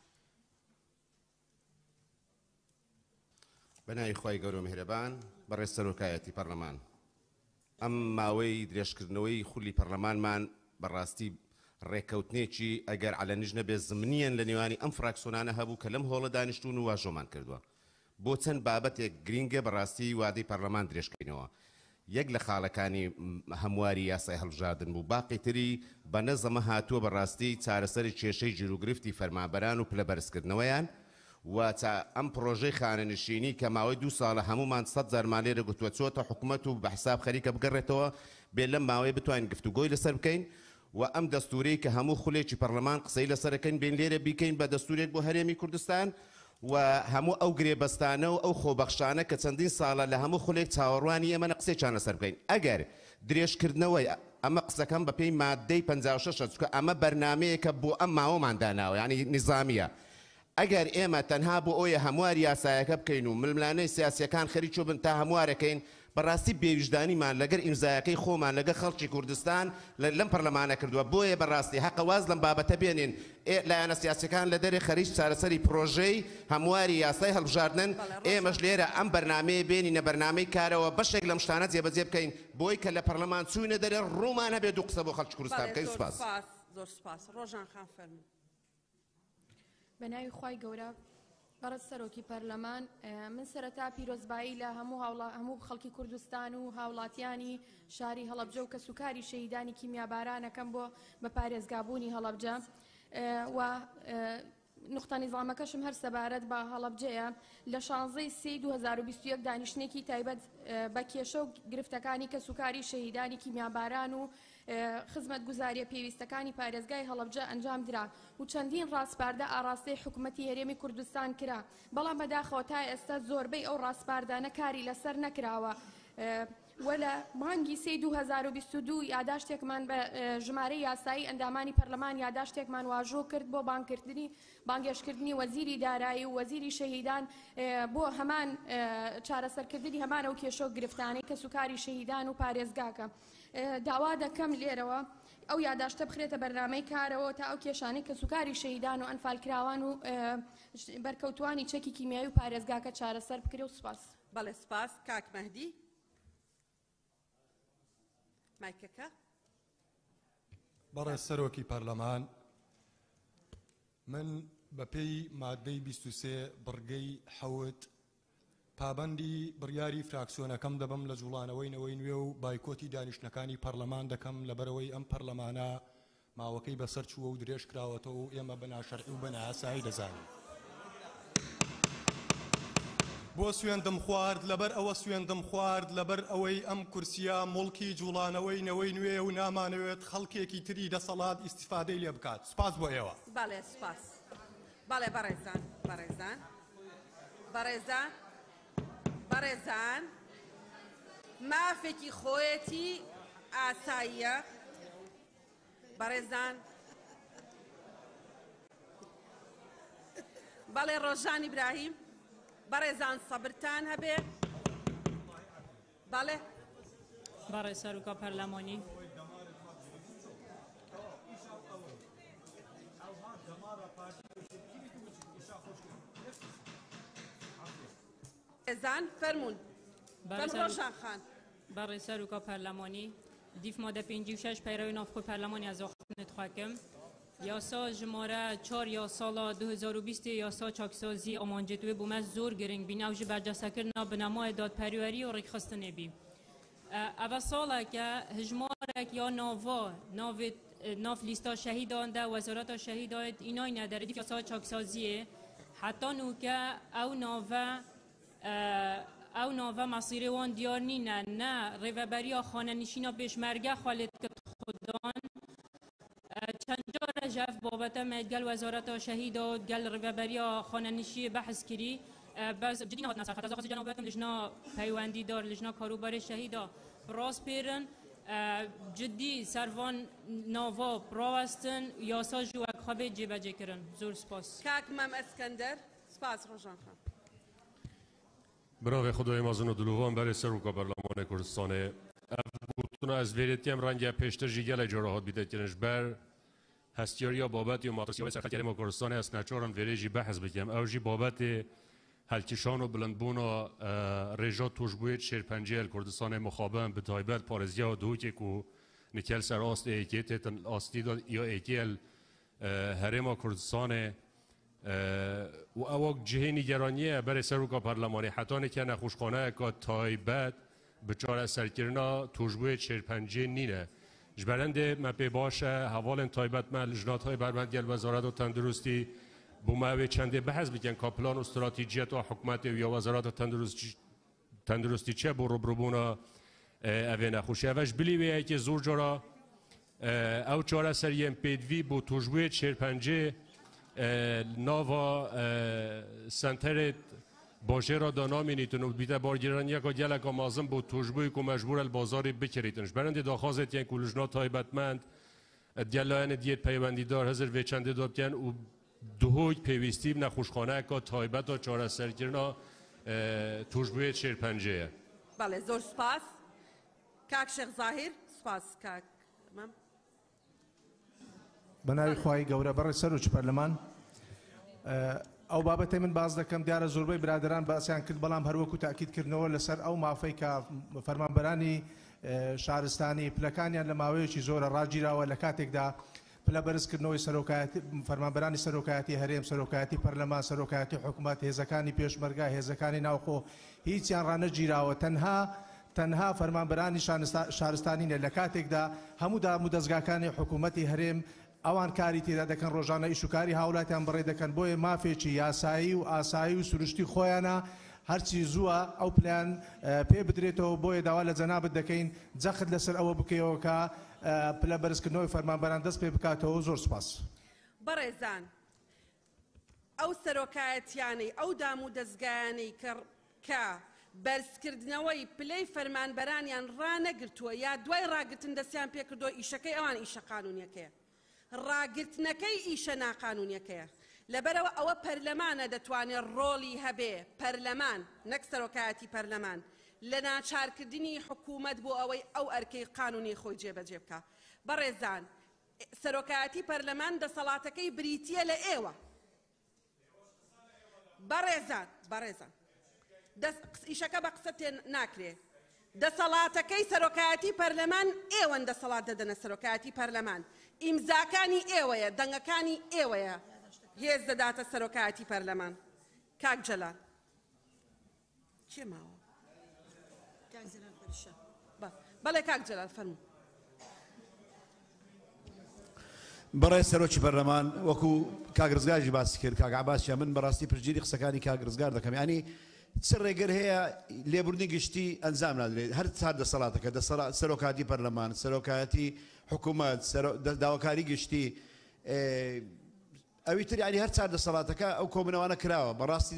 S23: بە ناوی خوای گەورە و میهرەبان، بەڕێز سەرۆکایەتی پەڕلەمان، ئەم ماوەی درێژکردنەوەی خولی پەڕلەمانمان بە ڕاستی ڕێککەوتنێکی ئەگەر عەلەنیش نەبێت زمنیەن لە نێوانی ئەم فراکسۆنانە هەبوو کە لەم هۆڵە دانیشتوون و واژۆمان کردووە بۆ چەند بابەتێک گرینگە بەڕاستی وادەی پەڕلەمان درێژکەینەوە یەک لە خاڵەکانی هەمواری یاسای هەڵبژاردن بوو باقی تری بە نەزەمە هاتووە بەڕاستی چارەسەری کێشەی گیروگرفتی فەرمانبەران و پلە بەرزکردنەوەیان و چا ئەم پڕۆژەی خانەنشینی کە ماوەی دوو ساڵە هەموومان سەت جارمان لێرە گوتووە چۆتە حکومەت و بە حساب خەریکە بگەڕێتەوە بێ لەم ماوەیە بتوانین گفتوگۆی لەسەر بکەین و ئەم دەستوورەی کە هەموو خولێکی پەڕلەمان قسەی لەسەر ئەکەین بێین لێرە بیکەین بە دەستوورێک بۆ هەرێمی کوردستان و هەموو ئەو گرێبەستانە و ئەو خۆبەخشانە کە چەندین ساڵە لە هەموو خولێک چاوەڕوانی ئێمەنە قسەیان لەسەر بکەین ئەگەر درێژکردنەوەی ئەمە قسەکەم بەپێی ماددەی 56 ە چونکە ئەمە بەرنامەیەکە بۆ ئەم ماوەمان داناوە یانی نیزامییە ئەگەر ئێمە تەنها بۆ ئەویە هەمواری یاسایەکە بکەین و ململانێ سیاسیەکان خەریکۆ بن تا هەموارەکەین، بەڕاستی بێویژدانیمان لەگەر ئیمزایەکەی خۆمان لەگەر خەڵکی کوردستان لەم پەرلەمانە کردوە، بۆیە بەڕاستی هەقە واز لەم بابەتە بێنین، ئێ لایەنە سیاسیەکان لە دەرێ خەریک چارەسەری پرۆژەی هەمواری یاسای هەڵبژاردنن، ئێمەش لێرە ئەم بەرنامەیە بێنینە بەرنامەی کارەوە بەشێک لەم شتانە جێبەجێ بکەین بۆی کە لە پەرلەمان چوینە دەرێ ڕوومان هەبێ دوو قسە بۆ خەڵکی کوردستان بکەین. سوپاس.
S2: زۆر سوپاس. ڕۆژان خان فەرموو.
S24: بە ناوی خوای گەورە بەڕێز سەرۆکی پەرلەمان من سەرەتا پیرۆزبایی لە هەموو هاوڵا هەموو خەڵکی کوردستان و هاوڵاتیانی شاری هەڵەبجە و کەسوکاری شەهیدانی کیمیابارانەکەم بۆ بە پارێزگابوونی هەڵەبجە و نقطە نیزامەکەشم هەر سەبارەت بە هەڵەبجەیە لە 16 سی 2021 دانیشتێکی تایبەت بە کێشە و گرفتەکانی کەسوکاری شەهیدانی کیمیاباران و خزمەتگوزارییە پێویستەکانی پارێزگای هەڵەبجە ئەنجامدرا و چەندین ڕاسپاردە ئاڕاستەی حکومەتی هەرێمی کوردستان کرا، بەڵام بەداخەوە تا ئێستا زۆربەی ئەو ڕاسپاردانە کاری لەسەر نەکراوە و لە مانگی سێی 2022 یاداشتێکمان بە ژمارەی یاسایی ئەندامانی پەرلەمان یاداشتێکمان واژۆ کرد بۆ بانگکردنی بانگێشتکردنی وەزیری دارایی و وەزیری شەهیدان بۆ هەمان چارەسەرکردنی هەمان ئەو کێشە و گرفتانەی کەسوکاری شەهیدان و پارێزگاکە. داوا دەکەم لێرەوە ئەو یاداشتە بخرێتە بەرنامەی کارەوە تا ئەو کێشانەی کەسوکاری شەهیدان و ئەنفالکراوان و بەرکەوتوانی چەکی کیمیایی و پارێزگاکە چارەسەر بکرێ و سوپاس.
S2: بەڵێ سوپاس کاک مەهدی. مایکەکە.
S11: بەڕێز سەرۆکی پەرلەمان، من بەپێی ماددەی 23 بڕگەی حەوت پابەندی بڕیاری فراکسیۆنەکەم دەبم لە جوڵانەوەی نەوەی نوێ و بایکۆتی دانیشتنەکانی پەرلەمان دەکەم لەبەرئەوەی ئەم پەرلەمانە ماوەکەی بەسەر چووە و درێژ کراوەتەوە و ئێمە بە ناشەرعی و بە نایاسایی دەزانین. بۆ سوێندم خوارد؟ لەبەر ئەوە سوێندم خوارد لەبەر ئەوەی ئەم کورسییە موڵکی جوڵانەوەی نەوەی نوێیە و نامانەوێت خەڵکێکی تری دەسەڵات ئیستیفادەی لێ بکات. سوپاس بۆ ئێوە.
S2: بەڵێ سوپاس. بەڵێ بەڕێزان، بەڕێزان، بەڕێزان، بەڕێزان، مافێکی خۆیەتی ئاساییە. بەڕێزان بەڵێ ڕۆژان ئیبراهیم بەڕێزان سەبرتان هەبێ بەڵێ
S1: بەڕێ سەرۆکا پەرلەمانی
S2: بەڕێزان فەرموون فەرموو ڕۆژان خان.
S1: بەڕێز سەرۆکا پەرلەمانی دیف مادە 56 پەیڕەوی ناوخۆی پەرلەمانی از ئاخفتنت خوەکم یاسا ژمارە 4 یا ساڵا 2020 یاسا چاکسازی ئامانجت وێ بوومە زۆر گرنگ بین ئەو ژ بەرجەسەکردنا بنەمای دادپەروەری و ڕێکخستنێ بی ئەڤە ساڵەکە هژمارەک یا ناڤا ناڤێت ناف لیستا شەهیدان دە وەزارەتا شەهیدایت ئیناینە دە ردیف یاسا چاکسازیێ حەتا نوکە ئەو ناڤە ئەو ناڤە مەسیرێ وان دیار نینە نە ڕێڤەبەریا خانەنشینا پێشمەرگە خوەلێت کت خودان چەند جارە ژەف بابەتە مەیت گەل وەزارەتا شەهیدا و گەل ڕێڤەبەریا خانەنشیێ بەحس کری بەس جدی نهاتنە سەر خەت ئەز داخوازی جەناب بکەم لجنا پەیوەندی دار لجنا کاروبارێ شەهیدا ڕاس پێرن جدی سەرڤان ناڤا ڕاوەستن یاسا ژ وەک خوە بێت جێبەجێ کرن زۆر سپاس.
S2: کاک مەم ئەسکەندەر سپاس ڕۆژان خان.
S4: بناوێ خودای مەزن و دلۆڤان بەرێ سەرۆکا پەرلەمانێ کوردستانێ ئەڤ گوتنا ئەز ڤێرێ تیەم ڕەنگە پێشتر ژی گەلێ جارا هات بیتە کرن ژ بەر هەستیارییا بابەتی و مەترسیاوێ سەر خەلکی هەرێما کوردستانێ ئەز نەچارم ڤێرێ ژی بەحس بکەم ئەو ژی بابەتێ هەلکیشان و بلندبوونا ڕێژا تووشبووێت شێرپەنجەیە لە کوردستانێ مخابن بە تایبەت پارێزگەها دهۆکێ کو نکەل سەر ئاست ئێکێ تێتن ئاستیدا یا ئێکێ هەرێما کوردستانێ و ئەوەک جهێ نیگەرانیە بەرێ سەرۆکا پەرلەمانێ حەتانێکە نەخۆشخانەیەکا تایبەت بە چارەسەرکردنا تووشبووێت شێرپەنجێ نینە ji ber hindê me pê baş e hevalên taybet me lijna taybetmend gel wezareta tenduristî bo me ew ê çendê behs bikin ka plan û stratejiyeta hikûmetê û ya wezareta tenduristî çi ye bo rûbirûbûna evê nexweşî. Ev ji bilî wê yekê zor cara ew çareseriyên pêdivî bo tûjbûyê şêrpencê nava senterê bajêra da namînîtin û bîte bargîraniyeka geleka mezin bo tûjbûyê ku mecbûr e li bazarê bikirîtin. Ji ber hindê daxwazê dikin ku lijna taybetmend digel layenê diyê peywendîdar hizir vê çendê da bikin û Duhok pêwîstî bi nexweşxaneyeka taybet a çareserkirina tûşbûyê şêrpencê ye.
S2: Belê zor spas کاک شێخ زاهیر سپاس کاک مەم.
S5: بە ناوی خوای گەورە بەڕێز سەرۆکی پەرلەمان ئەو بابەتەی من باس دەکەم دیارە زۆربەی برادەران باسیان کرد بەڵام هەروەکو تاکید کردنەوە لەسەر ئەو مافەی کە فەرمانبەرانی شارستانی پلەکانیان لە ماوەیەکی زۆرە ڕاگیراوە لە کاتێکدا پلە بەرزکردنەوەی سەرۆکایەتی فەرمانبەرانی سەرۆکایەتی هەرێم، سەرۆکایەتی پەرلەمان، سەرۆکایەتی حکومەت، هێزەکانی پێشمەرگە، هێزەکانی ناوخۆ هیچیان ڕانەگیراوە تەنها تەنها فەرمانبەرانی شارستانینە لە کاتێکدا هەموو دامودەزگاکانی حکومەتی هەرێم ئەوان کاری تێدا دەکەن ڕۆژانە ئیش و کاری هاوڵاتیان بەڕێ دەکەن بۆیە مافێکی یاسایی و ئاسایی و سروشتی خۆیانە هەرچی زووە ئەو پلەیان پێ بدرێتەوە بۆیە داوا لە جەنابت دەکەین جەخت لەسەر ئەوە بکەیەوە کە پلە بەرزکردنەوەی فەرمانبەران دەست پێ بکاتەوە زۆر سوپاس.
S2: بەڕێزان ئەو سەرۆکایەتیانەی ئەو دام و دەزگایانەی کە کە بەرزکردنەوەی پلەی فەرمانبەرانیان ڕانەگرتووە یا دوای ڕاگرتن دەستیان پێکردووە ئیشەکەی ئەوان ئیشە قانونیەکەیە ڕاگرتنەکەی ئیشە ناقانونیەکەیە لەبەرئەوە ئەوە پەرلەمانە دەتوانێ ڕۆڵی هەبێ پەرلەمان نەک سەرۆکایەتی پەرلەمان لە ناچارکردنی حکومەت بۆ ئەوەی ئەو ئەرکەی قانونی خۆی جێبەجێ بکا بەڕێزان سەرۆکایەتی پەرلەمان دەسەڵاتەکەی بریتیە لە ئێوە بەڕێزان بەڕێزان دەست ئیشەکە بە قسە تێ ناکرێ دەسەڵاتەکەی سەرۆکایەتی پەرلەمان ئێوەن دەسەڵات دەدەنە سەرۆکایەتی پەرلەمان. ئیمزاکانی ئێوەیە، دەنگەکانی ئێوەیە هێز دەداتە سەرۆکایەتی پەرلەمان. کاک جەلال. کێ ماوە؟
S6: کاک جەلال پەریشان.
S2: بەڵێ کاک جەلال فەرموو.
S7: بەڕێز سەرۆکی پەرلەمان وەکو کاک ڕزگاریش باسی کرد کاک عەباسیان من بەڕاستی پشتگیری قسەکانی کاک ڕزگار دەکەم یانی چ ڕێگر هەیە لێبوردنی گشتی ئەنجام نادرێت هەر چار دەسەڵاتەکە دەسەڵات سەرۆکاتی پەرلەمان سەرۆکایەتی حکوومەت داواکاری گشتی ئەوی تر یانی هەر چار دەسەڵاتەکە ئەو کۆبونەوانە کراوە بەڕاستی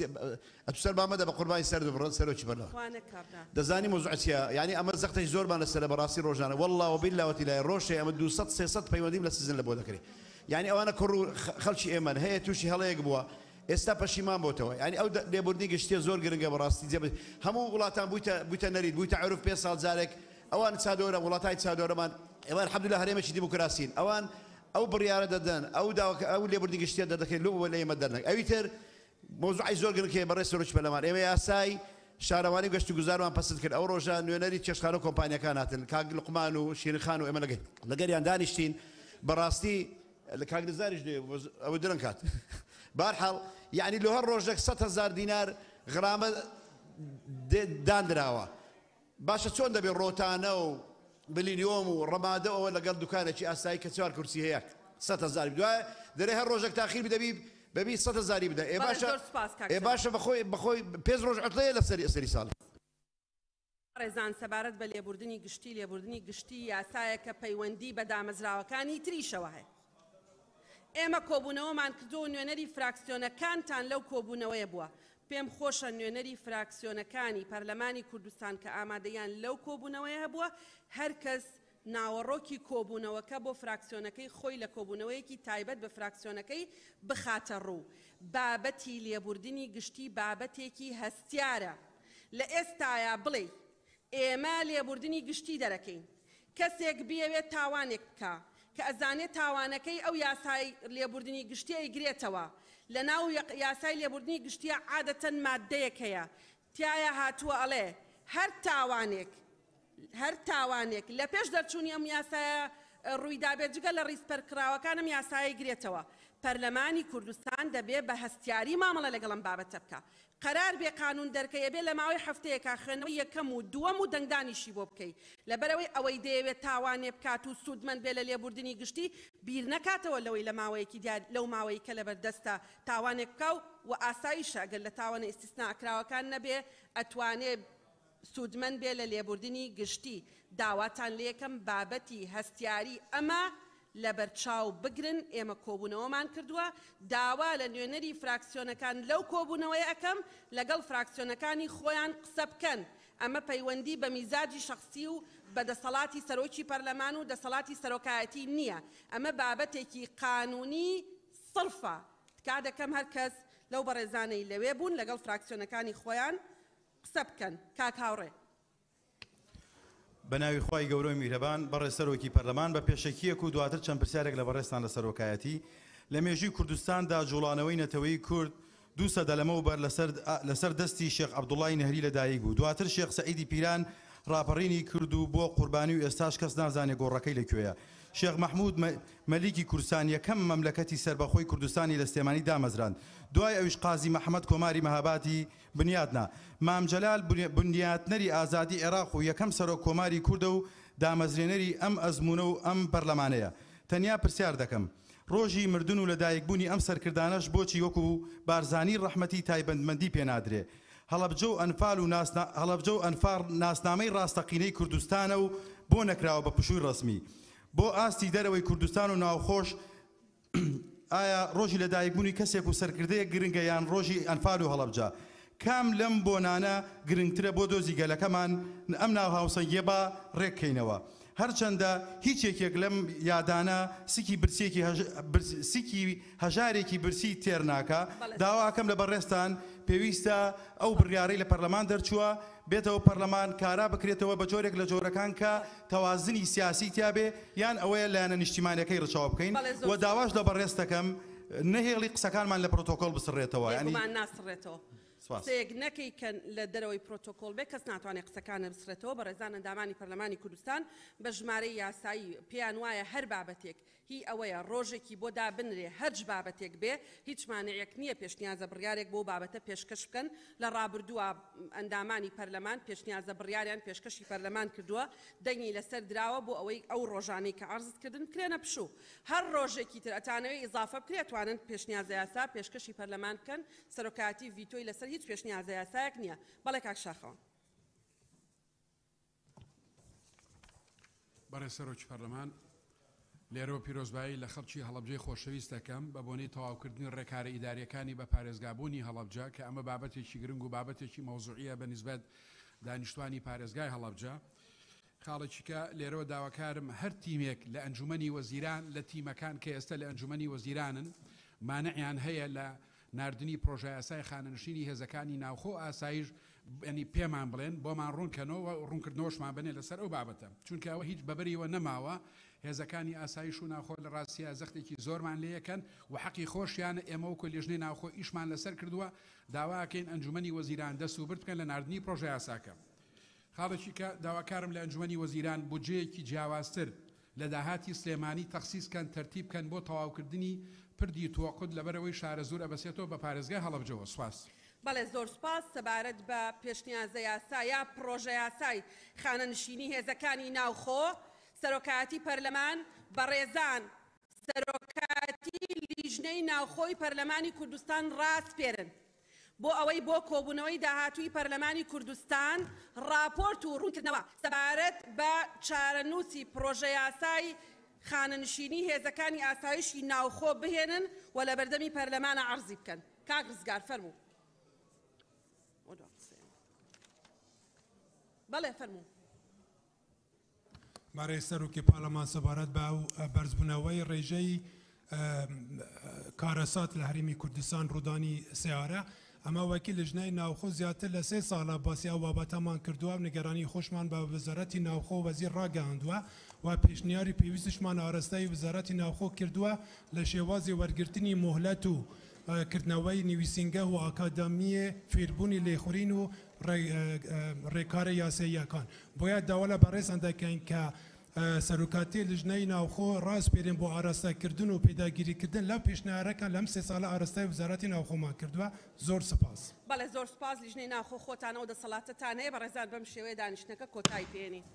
S7: ئەتو سەر بامەدە بە قوربانی سەرت ببڕن سەرۆکی پەرلەمان
S2: خوا نەکا برا.
S7: دەزانی مەوزوع چیە یانی ئەمە زەختێکی زۆرمان لەسەرە بەڕاستی ڕۆژانە واللە وباللە وتیلای ڕۆژێ ئەمە 200 300 پەیوەندیم لە سجن لە بۆ دەکرێ یانی ئەوانە کوڕ و خەڵکی ئێمەن هەیە تووشی هەڵەیەک بووە ئێستا پەشیمان بۆتەوە یانی ئەو لێبوردنی گشتیە زۆر گرنگە بەڕاستی جێ هەموو وڵاتان بوویتە بوویتە نەریت بوویتە عورف پێ ساڵ جارێک ئەوان چادۆرە وڵاتانی چادۆرەمان ئێمە الحمدلله هەرێمێکی دیموکراسین ئەوان ئەو بڕیارە دەدەن ئەو داواکە ئەو لێبوردنی گشتیە دەردەکەین لۆ لە ئێمە دەرنەک ئەوی تر مەوزوعی زۆر گرنگ هەیە بەڕێز سەرۆکی پەرلەمان ئێمە یاسای شارەوانی و گەشتوگوزارمان پەسند کرد ئەو ڕۆژە نوێنەری چێشتخانە و کۆمپانیاکان هاتن کاک لوقمان و شیرین خان و ئێمە لەگەر لەگەریان دانیشتین بەڕاستی لە کاک نزاریش دێ ئەوە درەنگ هات بارحاڵ یعنی لۆ هەر ڕۆژێک 100 هەزار دینار غرامە داندراوە باشە چۆن دەبێ ڕۆتانە و ملینیۆم و ڕەمادە ئەوە لەگەڵ دوکانێکی ئاسایی کە چوار کورسی هەیە 100 هەزاری دوایە دەرێ هەر ڕۆژێک تاخیر بدەبی بەبی 100 هەزاری بدە ئێ
S2: بەڵێ
S7: باشە
S2: زۆر سوپاس کاک
S7: ئێ
S2: جەلال.
S7: باشە بەخۆی بەخۆی پێنج ڕۆژ عوتڵەیە لە سەری ساڵ.
S2: بەڕێزان سەبارەت بە لێبوردنی گشتی، لێبوردنی گشتی یاسایەکە پەیوەندی بە دامەزراوەکانی تریشەوە هەیە. ئێمە کۆبوونەوەمان کردووە و نوێنەری فراکسیۆنەکانتان لەو کۆبوونەوەیە بووە. پێم خۆشە نوێنەری فراکسیۆنەکانی پەرلەمانی کوردستان کە ئامادەییان لەو کۆبوونەوەیە هەبووە، هەر کەس ناوەڕۆکی کۆبوونەوەکە بۆ فراکسیۆنەکەی خۆی لە کۆبوونەوەیەکی تایبەت بە فراکسیۆنەکەی بخاتە ڕوو. بابەتی لێبوردنی گشتی بابەتێکی هەستیارە. لە ئێستایا بڵێی ئێمە لێبوردنی گشتی دەرەکەین، کەسێک بیەوێت تاوانێک بکا کە ئەزانێ تاوانەکەی ئەو یاسای لێبوردنی گشتی ئەیگرێتەوە، لەناو یاسای لێبوردنی گشتیا عادەتەن ماددەیەک هەیە تیایا هاتووە ئەڵێ هەر تاوانێک هەر تاوانێک لە پێش دەرچوونی ئەم یاسایە ڕوویدابێت جگە لە ڕیزپەرکراوەکان ئەم یاسایەی گرێتەوە. پەرلەمانی کوردستان دەبێ بە هەستیاری مامەڵە لەگەڵ ئەم بابەتە بکا. قەرار بێ قانوون دەرکەی ئەبێ لە ماوەی هەفتەیەکا خوێندنەوەی یەکەم و دووەم و دەنگدانیشی بۆ بکەی. لەبەرئەوەی ئەوەی دەیەوێ تاوانێ بکات و سوودمەند بێ لە لێبوردنی گشتی بیر نەکاتەوە لەوەی لە ماوەیەکی دیار لەو ماوەی کە لەبەر دەستە تاوانێک بکا و وە ئاساییشە ئەگەر لە تاوانە ئیستیسنا کراوەکان نەبێ ئەتوانێ سوودمەند بێ لە لێبوردنی گشتی، داواتان لێکەم بابەتی هەستیاری ئەمە لەبەرچاو بگرن، ئێمە کۆبوونەوەمان کردووە، داوا لە نوێنەری فراکسیۆنەکان لەو کۆبوونەوەیە ئەکەم لەگەڵ فراکسیۆنەکانی خۆیان قسە بکەن، ئەمە پەیوەندی بە میزاجی شەخسی و بە دەسەڵاتی سەرۆکی پەرلەمان و دەسەڵاتی سەرۆکایەتی نییە، ئەمە بابەتێکی قانونی سڕفە، تکا دەکەم هەر کەس لەو بەڕێزانەی لەوێ بوون لەگەڵ فراکسیۆنەکانی خۆیان قسە بکەن کاک هاوڕێ.
S8: بە ناوی خوای گەورە و میهرەبان، بەڕێز سەرۆکی پەرلەمان، بە پێشەکییەک و دواتر چەند پرسیارێک لە بەڕێزتان لە سەرۆکایەتی، لە مێژووی کوردستاندا جوڵانەوەی نەتەوەیی کورد دوو سەدە لەمەوبەر لەسەر لەسەر دەستی شێخ عەبدوڵای نەهری لەدایک بوو، دواتر شێخ سەعیدی پیران ڕاپەڕینی کرد و بووە قوربانی و ئێستاش کەس نازانێ گۆڕەکەی لە کوێیە. شێخ مەحموود مەلیکی کوردستان یەکەم مەملەکەتی سەربەخۆی کوردستانی لە سلێمانی دامەزراند، دوای ئەویش قازی مەحەمەد کۆماری مەهابادی بنیاتنا. مام جەلال بنیاتنەری ئازادی عێراق و یەکەم سەرۆک کۆماری کوردە و دامەزرێنەری ئەم ئەزموونە و ئەم پەرلەمانەیە. تەنیا پرسیار دەکەم، ڕۆژی مردن و لەدایکبوونی ئەم سەرکردانەش بۆچی وەکو بارزانی ڕەحمەتی تایبەتمەندی پێنادرێ؟ هەڵەبجە و ئەنفال و هەڵەبجە و ئەنفال ناسنامەی ڕاستەقینەی کوردستانە و بۆ نەکراوە بە پشووی ڕەسمی بۆ ئاستی دەرەوەی کوردستان و ناوخۆش؟ ئایا ڕۆژی لەدایکبوونی کەسێک و سەرکردەیەک گرنگە یان ڕۆژی ئەنفال و هەڵەبجە؟ کام لەم بۆنانە گرنگترە بۆ دۆزی گەلەکەمان؟ ئەم ناوهاوسەنگییە با ڕێککەینەوە. هەرچەندە هیچ یەکێک لەم یادانە سکی برسییەکی سکی هەژارێکی برسی تێر ناکا. داواکەم لە بەڕێزتان پێویستە ئەو بڕیارەی لە پەرلەمان دەرچووە بێتەوە پەرلەمان کارا بکرێتەوە بە جۆرێک لە جۆرەکان کە تەوازنی سیاسی تیابێ یان ئەوەیە لایەنە نیشتیمانیەکەی ڕچاو بکەین و داواش لە بەڕێزت دەکەم نەهێڵی قسەکانمان لە پرۆتۆکۆڵ بسڕێتەوە یانی
S2: بێگومان ناسڕێتەوە.
S8: سپاس.
S2: قسەیەک نەکەی کە لە دەرەوەی پرۆتۆکۆڵ بێ کەس ناتوانێ قسەکانت بسڕێتەوە بەڕێزان ئەندامانی پەرلەمانی کوردستان بە ژمارەی یاسایی پێیان وایە هەر بابەتێک. هی ئەوەیە ڕۆژێکی بۆ دابنرێ هەرچ بابەتێک بێ هیچ مانعێک نییە پێشنیازە بڕیارێک بۆ بابەتە پێشکەش بکەن. لە ڕابردووە ئەندامانی پەرلەمان پێشنیازە بڕیاریان پێشکەشی پەرلەمان کردووە، دەنگی لەسەر دراوە بۆ ئەوەی ئەو ڕۆژانەی کە عەرزت کردن بکرێنە پشوو. هەر ڕۆژێکی تر ئەتانەوێ ئیزافە بکرێ ئەتوانن پێشنیازە یاسا پێشکەشی پەرلەمان بکەن، سەرۆکایەتی ڤیتۆی لەسەر هیچ پێشنیازە یاسایەک نییە. بەڵێ کاک شاخەوان.
S3: بەڕێز سەرۆکی پەرلەمان، لێرەوە پیرۆزبایی لە خەڵکی هەڵەبجەی خۆشەویست دەکەم بە بۆنەی تەواوکردنی ڕێکارە ئیدارییەکانی بە پارێزگابوونی هەڵەبجە کە ئەمە بابەتێکی گرنگ و بابەتێکی مەوزوعییە بە نیسبەت دانیشتوانی پارێزگای هەڵەبجە. خاڵێکی کە لێرەوە داواکارم هەر تیمێک لە ئەنجومەنی وەزیران لە تیمەکان کە ئێستا لە ئەنجومەنی وەزیرانن مانعیان هەیە لە ناردنی پرۆژەیاسای خانەنشینی هێزەکانی ناوخۆ و ئاسایش یانی پێمان بڵێن بۆمان ڕوون کەنەوە و ڕوونکردنەوەشمان بەنێ لەسەر ئەو بابەتە چونکە ئەوە هیچ بەبەریەوە نەماوە هێزەکانی ئاسایش و ناوخۆ لە ڕاستیا زەختێکی زۆرمان لێیەکەن و حەقی خۆشیانە ئێمە وەکو لیژنەی ناوخۆ ئیشمان لەسەر کردووە داواکەین ئەنجومەنی وەزیران دەست و برد بکەن لە ناردنی پرۆژەیاساکە. خاڵێکی کە داواکارم لە ئەنجومەنی وەزیران بودجەیەکی جیاوازتر لە داهاتی سلێمانی تەخسیس کەن تەرتیب کەن بۆ تەواوکردنی پردی تۆقود لەبەرئەوەی شارەزوور ئەبەسێتەوە بە پارێزگای هەڵەبجەوە. سوپاس.
S2: بەڵێ زۆر سوپاس. سەبارەت بە پێشنیازە یاسا یا پڕۆژە یاسای خانەنشینی هێزەکانی ناوخۆ، سەرۆکایەتی پەرلەمان، بەڕێزان سەرۆکایەتی لیژنەی ناوخۆی پەرلەمانی کوردستان ڕاسپێرن بۆ ئەوەی بۆ کۆبوونەوەی داهاتووی پەرلەمانی کوردستان ڕاپۆرت و ڕوونکردنەوە سەبارەت بە چارەنووسی پڕۆژەیاسای خانەنشینی هێزەکانی ئاسایشی ناوخۆ بهێنن و لەبەردەمی پەرلەمانا عەرزی بکەن. کاک ڕزگار فەرموو. بەڵێ فەرموو.
S9: بەڕێز سەرۆکی پارلەمان سەبارەت بە ئەو بەرزبوونەوەی ڕێژەی کارەسات لە هەرێمی کوردستان ڕوودانی سیارە ئەمە وەکی لژنەی ناوخۆ زیاتر لە سێ ساڵە باسی ئەو بابەتەمان کردووە و نیگەرانی خۆشمان بە وەزارەتی ناوخۆ وەزیر ڕاگەیاندووە و پێشنیاری پێویستیشمان ئاراستەی وەزارەتی ناوخۆ کردووە لە شێوازی وەرگرتنی مۆهلەت و کردنەوەی نویسینگە و ئاکادامیی فێربوونی لێخورین و ڕێکارە یاساییەکان. بۆیە داوا لە بەڕێزان دەکەین کە سەرۆکاتی لیژنەی ناوخۆ ڕاسپێرین بۆ ئاراستەکردن و پێداگیریکردن لەو پێشنیارەکان لەم سێ ساڵە ئاراستەی وەزارەتی ناوخۆمان کردووە. زۆر سوپاس.
S2: بەڵێ زۆر سوپاس لیژنەی ناوخۆ خۆتان ئەو دەسەڵاتەتان هەیە بەڕێزان بەم شێوەیە دانیشتنەکە کۆتایی پێ هێنین.